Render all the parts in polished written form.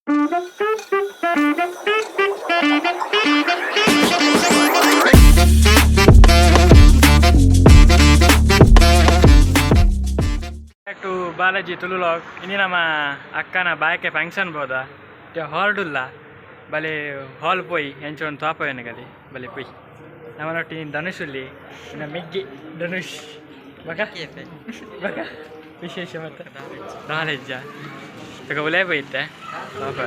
Back to Balaji Tulu vlog. ಇನಿ ನಮ್ಮ ಅಕ್ಕನ ಬಾಯಕೆ ಫಂಕ್ಷನ್ ಬೋದ ಹಾಲ್ಡುಲ್ಲ ಬಲೆ ಹಾಲ್ ಪೋಯಿ ಎಂಚ ಒಂದು ತಾಪವೇನು ಗಲಿ ಬಲೆ ಪೊಯ್. ನಮ್ಮನೊಟ್ಟಿ ಧನುಷ್ ಉಲ್ಲಿ, ಇನ್ನ ಮಿಗ್ಗಿ ಧನುಷ್ ಬಕ ಬಕ ವಿಶೇಷ ಮತ್ತೆ ನಾಲೆಜ್ಜ ಈಗ ಉಲೇ ಪೋಯಿತ್ತೆ ಪಾಪ.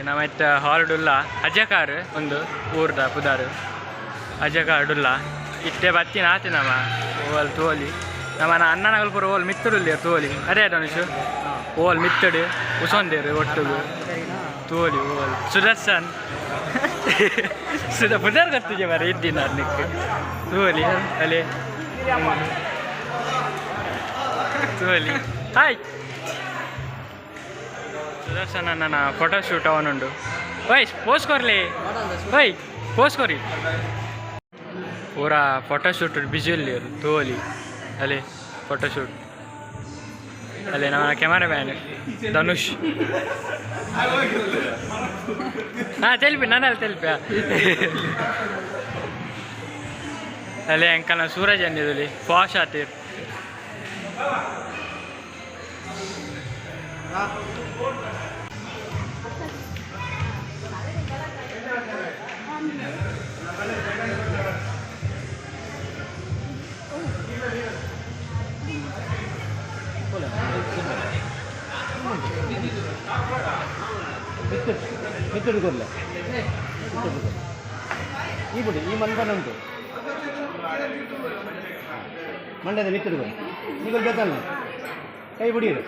ನಮ್ಮ ಇತ್ತ ಹಾಲ್ಡುಲ್ಲ ಅಜಕಾರ್ ಒಂದು ಊರ್ದ ಪುದಾರು ಅಜಕಾರ್ಡುಲ್ಲ ಇತ್ತೆ ಬತ್ತಿನ ಆತೆ ನಮ್ಮ ಓಲ್ ತೋಲಿ ನಮ್ಮ ಅಣ್ಣನಗಲ್ ಪೂರ ಓಲ್ ಮಿತ್ತುಡುಲ್ಲ ತೋಲಿ. ಅದೇ ಧನುಷ್ ಓಲ್ ಮಿತ್ತಡು ಉಸೊಂದೇರು ಒಟ್ಟುಗು ತೋಲಿ ಓಲ್ ಸುದರ್ಶನ್ ಸುದ ಪುದಾರ್ ಗೊತ್ತಿದೆ ಮರ ಇದ್ದಿನ ಅನ್ನಕ್ಕೆ ತೋಲಿ ಅಲ್ಲಿ ತೋಲಿ. ಹಾಯ್ ಸುದರ್ಶನ್ ಅಣ್ಣನ ಫೋಟೋ ಶೂಟ್ ಅವನುಂಡು. ಓಯ್ ಪೋಸ್ ಕೊರ್ಲಿ, ಓಯ್ ಪೋಸ್ ಕೊರಿ. ಪೂರ ಫೋಟೋ ಶೂಟ್ ಬಿಜಿ ತೋಲಿ ಅಲ್ಲಿ ಫೋಟೋ ಶೂಟ್. ಅಲ್ಲಿ ನಮ್ಮ ಕ್ಯಾಮರಾಮ್ಯಾನ್ ಧನುಷ್. ಹಾಂ ತೆಲ್ಪಿ ನಾನಲ್ಲಿ ತೆಲ್ಪಿ. ಅಲ್ಲಿ ಅಂಕಲ್ನ ಸೂರಜ್ ಅನ್ನಿದಲ್ಲಿ ಫಾಶ್ ಆತೀರ್. ಮಿತ್ತಡು ಕೊರ್ಲೆ, ಮಿತ್ತಡು ಕೊರ್ಲೆ. ಈ ಬಿಡಿ, ಈ ಮನ್ಪನ ಉಂಟು ಮಂಡ್ಯದ ಮಿತ್ತಡು ಕೊರ್ಲೆ. ಈಗ ಬೇತಾನೆ ಕೈ ಬಿಡಿರು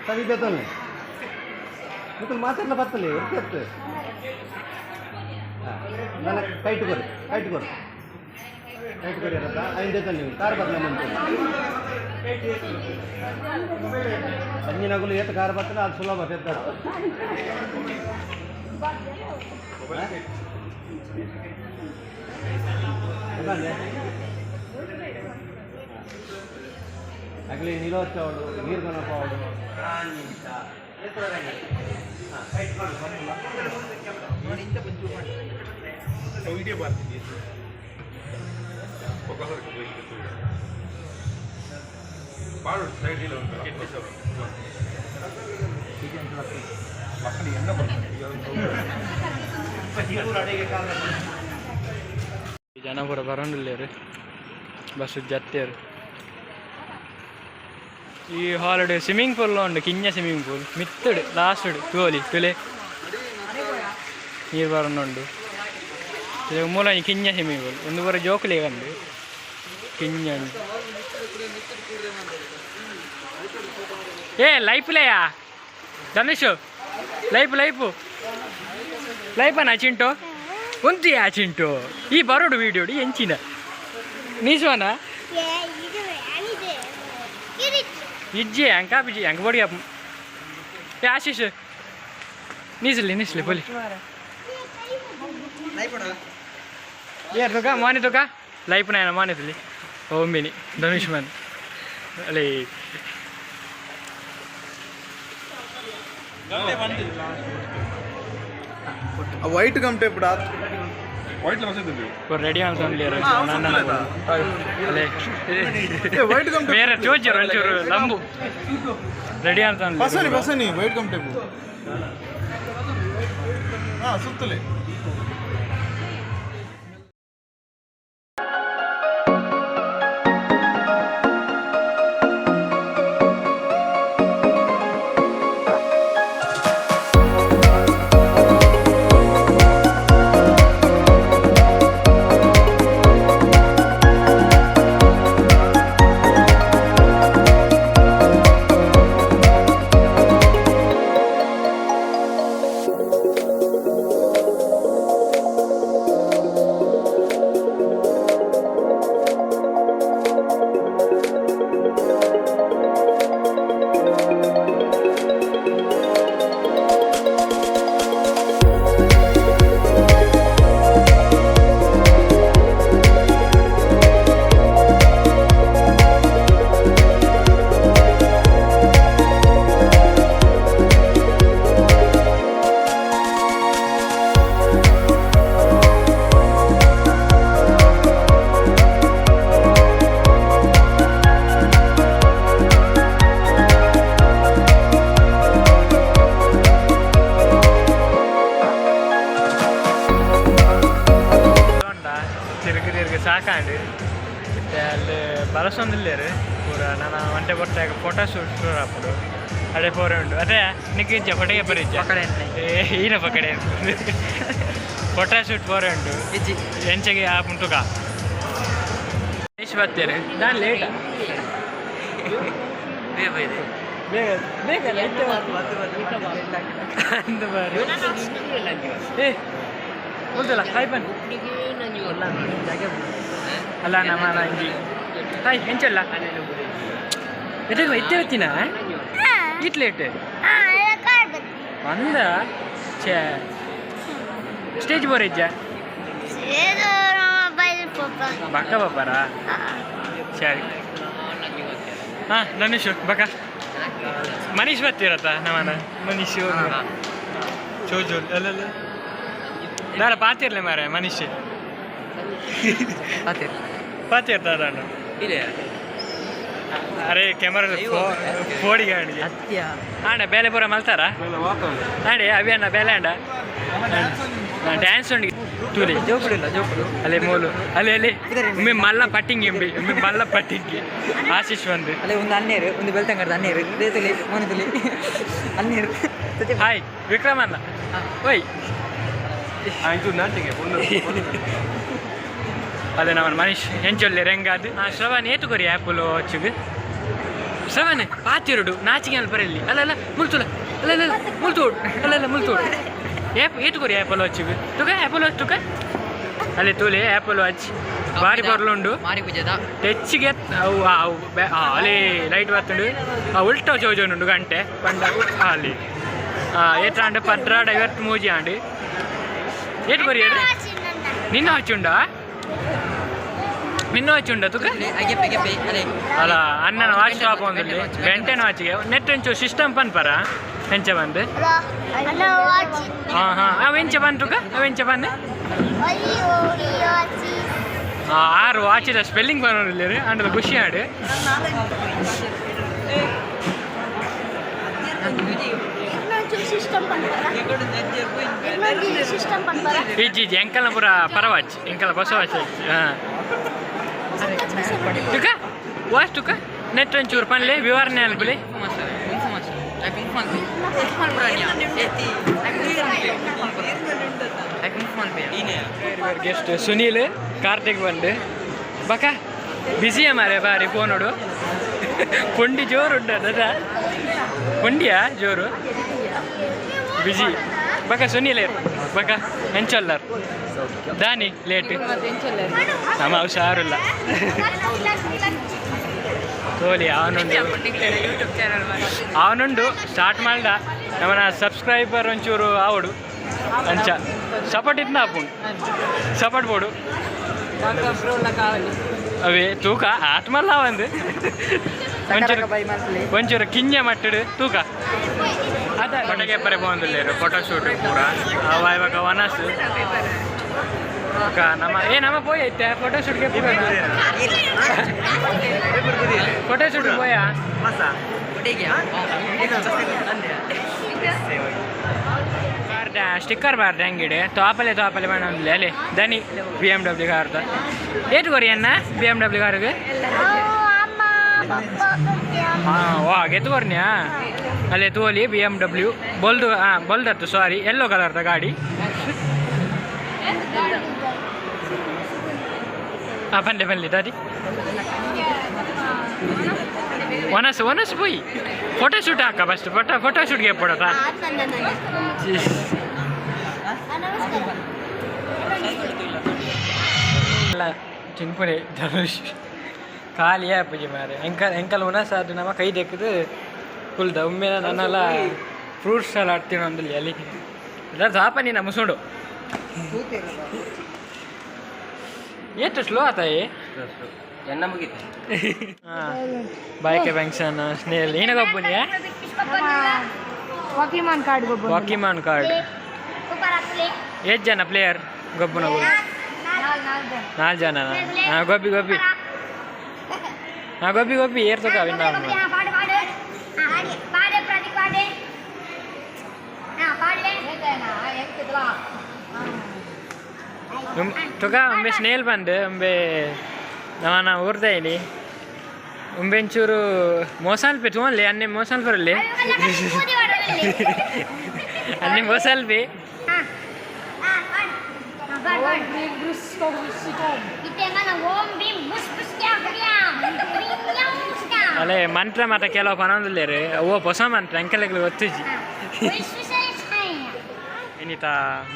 ಸರಿ ಬೇತಾನೆ ಮಿತ್ತಲು ಮಾತಾಡ್ಲ ಬರ್ತಲೆ ಎತ್ತು. ನನ್ನ ಕೈಟು ಕೊರಿ, ಕೈಟು ಕೊರಿ, ಕೈಟು ಕೊರಿ ಅಲ್ಲ. ಐದು ದೇತಾನೆ ನೀವು ಕಾರ್ ಬದಲ ಮಂತು ಸಂಜಿನಗುಲು ಏತ ಕಾರ್ ಬರ್ತದೆ, ಅದು ಸುಲಭ ಪೆದ್ದ. ಅಗಲಿ ನಿಲೋಚ್ಚವಳು ನೀರು ಗಣಪವಳು. ಜನ ಪೂರ ಬರೋಂಡಿಲ್ಲೇರು, ಬಸ್ ಜತ್ತೇರು. ಈ ಹಾಲಿಡ್ ಸ್ವಿಮ್ಮಿಂಗ್ ಪೂಲ್ ಉಂಡು, ಕಿಂಜ ಸ್ವಿಮ್ಮಿಂಗ್ ಪೂಲ್ ಮಿತ್ತಡು ಲಾಸ್ಟು ತೋಲಿ ತುಲೆ ನೀರು ಬರೋಂಡು. ಮೂಲ ಕಿಂಜ ಸ್ವಿಮ್ಮಿಂಗ್ ಪೂಲ್ ಒಂದು ಪೂರ ಜೋಕುಲಿ ಕಂಡು ಕಿಂಜ. ಏ ಲೈಫ್ಲೇಯಾ ಧನುಷ್, ಲೈಫ್ ಲೈಫು ಲೈಫನ ಚಿಂಟು ಉಂತಿಯಾ ಚಿಂಟು. ಈ ಬರೋಡು ವೀಡಿಯೋಡು ಎಂಚಿನ ನೀಸುವನ ಇಜ್ಜಿ ಅಂಕ ಬಿಜಿ ಅಂಕ ಬಡಿ. ಏ ಆಶೀಶ್ ನೀಸಲಿ ನೀಸಲಿ ಬೋಲಿ. ಏ ತುಕ ಮಾನಿ ತುಕ ಲೈಫ್ ನಾಯನ ಮಾನಿತಲಿ ಓಂಬಿನಿ ಧನುಷ್ ಮನ್ ಅಲ್ಲಿ. White gum tape white ready ಅಂತ ಅಲ್ಲೇ ವೈಟ್ ಗಮ್. ಬೇರೆ ಚೋಚರು ಒಂಚೂರು ಲಂಬು ರೆಡಿ ಅಂತ. ಬಸನಿ ಬಸನಿ ವೈಟ್ ಗಮ್ ಟೇಪ್. ಹಾಂ ಸುತ್ತಲೇ. ಹುಡುಗರಿಗೆ ಸಾಕಾಂಡು ಇತ್ತೆ ಅಲ್ಲಿ ಬಲಸೊಂದಿಲ್ಲೇರು ಪೂರ ನಾನು ಒಂಟೆ ಬರ್ತಾಗ ಫೋಟೋ ಶೂಟ್ ಶುರು ಆಪುಂಡು ಅಡೆ ಪೋರೆ ಉಂಡು ಅದೇ ನಿಕ್ಕಿಜ್ಜ ಫೋಟೋಗೆ ಬರಿಜ್ಜ ಏ ಈನ ಪಕಡೆ ಫೋಟೋ ಶೂಟ್ ಪೋರೆ ಉಂಡು ಎಂಚೆಗೆ ಆಪುಂಟುಕ ಮನೀಶ್ ಬತ್ತೇರು ದಾನ್ ಲೇಟ ಬೇಗ ಬೇಗ ಅಂದ ಬಾರಿ ಏ ಮುಲ್ತಲ್ಲ ಹಾಯ್ ಬನ್ ಅಲ್ಲ ನಮ್ಮ ಅಂಗಿ ಹಾಯ್ ಎಂಚಲ್ಲ ಎತ್ತ ಇತ್ತೆ ಬತ್ತೀನಾ it late ಅಂದ ಛೇ ಸ್ಟೇಜ್ ಬೋರಿಜ್ಜ ಬಕ್ಕ ಬಾಪಾರ ಸರಿ ಹಾಂ ಧನುಷ್ ಬಕ್ಕ ಮನೀಶ್ ಬರ್ತಿರತ್ತ ನಮ್ಮನ ಮನೀಶ್ ಚೋಜೋಲ್ ಅಲ್ಲಲ್ಲ ದಾರ ಪಾತಿರ್ಲೆ ಮಾರೆ ಮನೀಶ್ ಪಾತಿರ್ತ ಅದಾಂಡ ಅರೆ ಕ್ಯಾಮರಾ ಫೋಡಿಗೆ ಆಂಡಿಗೆ ಆಂಡ ಬೇಲೆ ಪೂರ ಮಲ್ತಾರ ಆಂಡೆ ಅವಿ ಅಣ್ಣ ಬೇಲೆ ಅಂಡ ಡ್ಯಾನ್ಸ್ ಉಂಡು ತೂಲಿ ಜೋಕುಡಿಲ್ಲ ಜೋಕುಡು ಅಲ್ಲೇ ಮೂಲು ಅಲ್ಲಿ ಅಲ್ಲಿ ಒಮ್ಮೆ ಮಲ್ಲ ಪಟ್ಟಿಂಗ್ ಎಂಬಿ ಒಮ್ಮೆ ಮಲ್ಲ ಪಟ್ಟಿಂಗ್ ಆಶೀಶ್ ಒಂದು ಅಲ್ಲೇ ಒಂದು ಅನ್ನೇರು ಒಂದು ಬೆಳ್ತಂಗಡದ ಅನ್ನೇರು ದೇತುಲಿ ಮೋನಿತುಲಿ ಅನ್ನೇರು ಹಾಯ್ ವಿಕ್ರಮ್ ಅಣ್ಣ ಓಯ್ ಆಯ್ತು ನಾಟಿಗೆ ಅದೇ ನಮ್ಮ ಮನೀಶ್ ಎಂಚೊಲ್ಲೆ ರೆಂಗಾದ್ ಆ ಶ್ರವಣ್ ಏತು ಕೊರಿ ಆ್ಯಪಲ್ ವಾಚಿಗೆ ಶ್ರವಣ್ ಪಾತಿರುಡು ನಾಚಿಗೆ ಅಲ್ಲಿ ಬರಲಿ ಅಲ್ಲ ಅಲ್ಲ ಮುಲ್ತುಲ ಅಲ್ಲ ಅಲ್ಲ ಮುಲ್ತೋಡು ಅಲ್ಲ ಅಲ್ಲ ಮುಲ್ತೋಡು ಏಪ್ ಏತು ಕೊರಿ ಆ್ಯಪಲ್ ವಾಚಿಗೆ ತುಕ ಆ್ಯಪಲ್ ವಾಚ್ ತುಕ ಅಲ್ಲಿ ತೂಲೆ ಆ್ಯಪಲ್ ವಾಚ್ ಬಾರಿ ಬರ್ಲುಂಡು ಮಾರಿ ಪೂಜೆದ ಹೆಚ್ಚಿಗೆ ಅವು ಅವು ಅಲ್ಲಿ ಲೈಟ್ ಬರ್ತುಂಡು ಆ ಉಲ್ಟಾ ಚೌಜೋನುಂಡು ಗಂಟೆ ಪಂಡ ಅಲ್ಲಿ ಏತ್ರಾಂಡು ಪದ್ರಾಡ್ ಐವತ್ತು ಮೂಜಿ ಆಂಡು ಏಟ್ ಕೊರಿ ಏಟ್ ನಿನ್ನ ಹಚ್ಚುಂಡ ನಿನ್ನ ಹಚ್ಚುಂಡ ತುಕ ಅಗೆಪ್ಪೆ ಗೆಪ್ಪೆ ಅದೇ ಅಲ್ಲ ಅಣ್ಣನ ವಾಚ್ ಟಾಪ್ ಒಂದಿಲ್ಲಿ ಗಂಟೆನ ವಾಚಿಗೆ ನೆಟ್ ಒಂಚೂರು ಸಿಸ್ಟಮ್ ಪನ್ಪರ ಎಂಚ ಬಂದು ಹಾಂ ಹಾಂ ಅವು ಎಂಚ ಬಂದು ತುಕ ಅವು ಎಂಚ ಬಂದು ಆರು ವಾಚಿದ ಸ್ಪೆಲ್ಲಿಂಗ್ ಬರೋದಿಲ್ಲ ರೀ ಅಂಡದ ಖುಷಿ ಆಡು ಸಿಸ್ಟಮ್ ಸಿಸ್ಟಮ್ ಪನ್ಪರ ಇಜ್ಜಿ ಇಜ್ಜಿ ಎಂಕಲ್ನ ಪೂರ ಪರವಾಚ್ ಎಂಕಲ ಹೊಸ ವಾಚ್ ಹಾಂ ತುಕ ವಾಚ್ ತುಕ ನೆಟ್ ಒಂಚೂರು ಪನ್ಲೆ ವಿವರಣೆ ಅಲ್ಪಲೆ ಗೆಸ್ಟ್ ಸುನೀಲ್ ಕಾರ್ತಿಕ್ ಬಂದು ಬಕ ಬಿಸಿಯ ಮಾರೆ ಬಾರಿ ಫೋನೋಡು ಪೊಂಡಿ ಜೋರು ಉಂಟು ಅದ ಪೊಂಡಿಯಾ ಜೋರು ಬಿಜಿ ಬಕ ಸುನೀಲ್ ಬಕ ಎಂಚೊಲ್ಲರ್ ದಾನಿ ಲೇಟ್ ನಮ್ಮ ಹುಷಾರಿಲ್ಲ ತೋಲಿ ಅವನುಂಡು ಅವನುಂಡು ಸ್ಟಾರ್ಟ್ ಮಾಡ್ದ ನಮ್ಮನ ಸಬ್ಸ್ಕ್ರೈಬರ್ ಒಂಚೂರು ಆವಡು ಅಂಚ ಸಪೋರ್ಟ್ ಇದ್ನ ಆಪುಂಡು ಸಪೋರ್ಟ್ ಬೋಡು ಅವೇ ತೂಕ ಆತ್ಮಲ್ಲ ಒಂದು ಒಂಚೂರು ಒಂಚೂರು ಕಿಂಜ ಮಟ್ಟಡು ತೂಕ ಅದ ಫೋಟೋಗೆ ಪರೆ ಬಂದಿಲ್ಲ ಫೋಟೋ ಶೂಟ್ ಪೂರ ಅವ ಇವಾಗ ವನಸ್ ನಮ್ಮ ಏ ನಮ್ಮ ಪೋಯ್ ಐತೆ ಫೋಟೋ ಶೂಟ್ಗೆ ಫೋಟೋ ಶೂಟ್ ಪೋಯಾ ಸ್ಟಿಕ್ಕರ್ ಬಾರ್ದ ಅಂಗಡಿ ತೋಪಲೆ ತೋಪಲೆ ಬೇಡ ಅಲ್ಲಿ ದನಿ ಬಿ ಎಮ್ ಡಬ್ಲ್ಯೂ ಕಾರ್ದ ಏಟು ಕೊರಿ ಅನ್ನ ಬಿ ಎಮ್ ಡಬ್ಲ್ಯೂ ಕಾರ್ಗೆ ಹಾಂ ವಾ ಗೆದ್ದು ಕೊರ್ನ್ಯಾ ಅಲ್ಲೇ ತೋಲಿ ಬಿ ಎಮ್ ಡಬ್ಲ್ಯೂ ಬೊಲ್ದು ಹಾಂ ಬೊಲ್ದತ್ತು ಸಾರಿ ಯೆಲ್ಲೋ ಕಲರ್ದ ಗಾಡಿ ಹಾಂ ಬನ್ನಿ ಬನ್ನಿ ದಾದಿ ಒನಸ್ ಒನಸ್ ಪೋಯಿ ಫೋಟೋ ಶೂಟ್ ಹಾಕ ಫಸ್ಟ್ ಫೋಟೋ ಫೋಟೋ ಶೂಟ್ಗೆ ಪಡೋತಾ ಅಲ್ಲ ಚಿನ್ಪುಣೆ ಧನುಷ್ ಖಾಲಿ ಆಪುಜಿ ಮಾರೆ ಎಂಕಲ್ ಎಂಕಲ್ ಉನಸ ಅದು ನಮ್ಮ ಕೈ ದೆಕ್ಕದು ಕುಲ್ದ ಒಮ್ಮೆ ನನ್ನೆಲ್ಲ ಫ್ರೂಟ್ಸ್ ಎಲ್ಲ ಆಡ್ತೀನೋ ಅಂದಲ್ಲಿ ಅಲ್ಲಿ ಇಲ್ಲ ಸಾಪ ನೀನು ಮುಸುಂಡು ಎಷ್ಟು ಸ್ಲೋ ಆತಾಯಿ ಎಣ್ಣ ಮುಗೀತು ಬಾಯ್ಕೆ ಫಂಕ್ಷನ್ ಸ್ನೇಲ್ ಏನ ಗೊಬ್ಬುನಿಯಾ ವಾಕಿಮಾನ್ ಕಾರ್ಡ್ ಗೊಬ್ಬರ ವಾಕಿಮಾನ್ ಕಾರ್ಡ್ ಎಷ್ಟು ಜನ ಪ್ಲೇಯರ್ ಗೊಬ್ಬುನ ನಾಲ್ಕು ಜನ ಹಾಂ ಗೊಬ್ಬಿ ಗೊಬ್ಬಿ ಹಾಂ ಗೊಬ್ಬಿ ಗೊಬ್ಬಿ ಏರ್ ತಗೋ ಅವಿನ ತುಕ ಉಂಬೆ ಸ್ನೇಲ್ ಬಂದು ಉಂಬೆ ನಮನ ಊರ್ದ ಇಲ್ಲಿ ಉಂಬೆಂಚೂರು ಮೋಸಾಲ್ಪೆ ತೂವನ್ಲೆ ಅನ್ನೆ ಮೋಸಾಲ್ಪರಲ್ಲಿ ಅನ್ನೆ ಮೋಸಾಲ್ಪೆ. ಅಲೆ ಮಂತ್ರ ಮಾತ ಕೆಲವು ಪನೊಂದುಲ್ಲೆರ್. ಓ ಹೊಸ ಮಂತ್ರ ಅಂಕೆಲೆಗ್ಲು ಗೊತ್ತಿಜ್ಜಿ. ಇನ್ನಿತ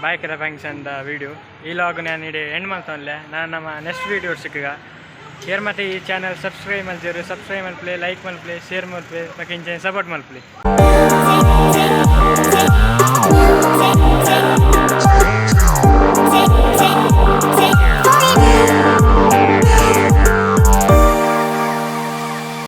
ಬಾಯ್ಕದ ಫಂಕ್ಷನ್ the video ಈ ಲಾಗ್ ನಾನು ಇಡೀ ಎಂಡ್ ಮಲ್ತೊನ್ಲೆ. ನಾನು ನಮ್ಮ ನೆಕ್ಸ್ಟ್ ವೀಡಿಯೋ ಸಿಕ್ಕಗ. ಶೇರ್ ಮತ್ತೆ ಈ ಚಾನಲ್ ಸಬ್ಸ್ಕ್ರೈಬ್ ಮಲ್ತಿರು, ಸಬ್ಸ್ಕ್ರೈಬ್ ಮಲ್ಪಲೆ, ಲೈಕ್ ಮಲ್ಪಲೆ, ಶೇರ್ ಮಲ್ಪಲೆ, ಬೊಕ ಇಂಚನೆ ಸಪೋರ್ಟ್ ಮಲ್ಪಲೆ.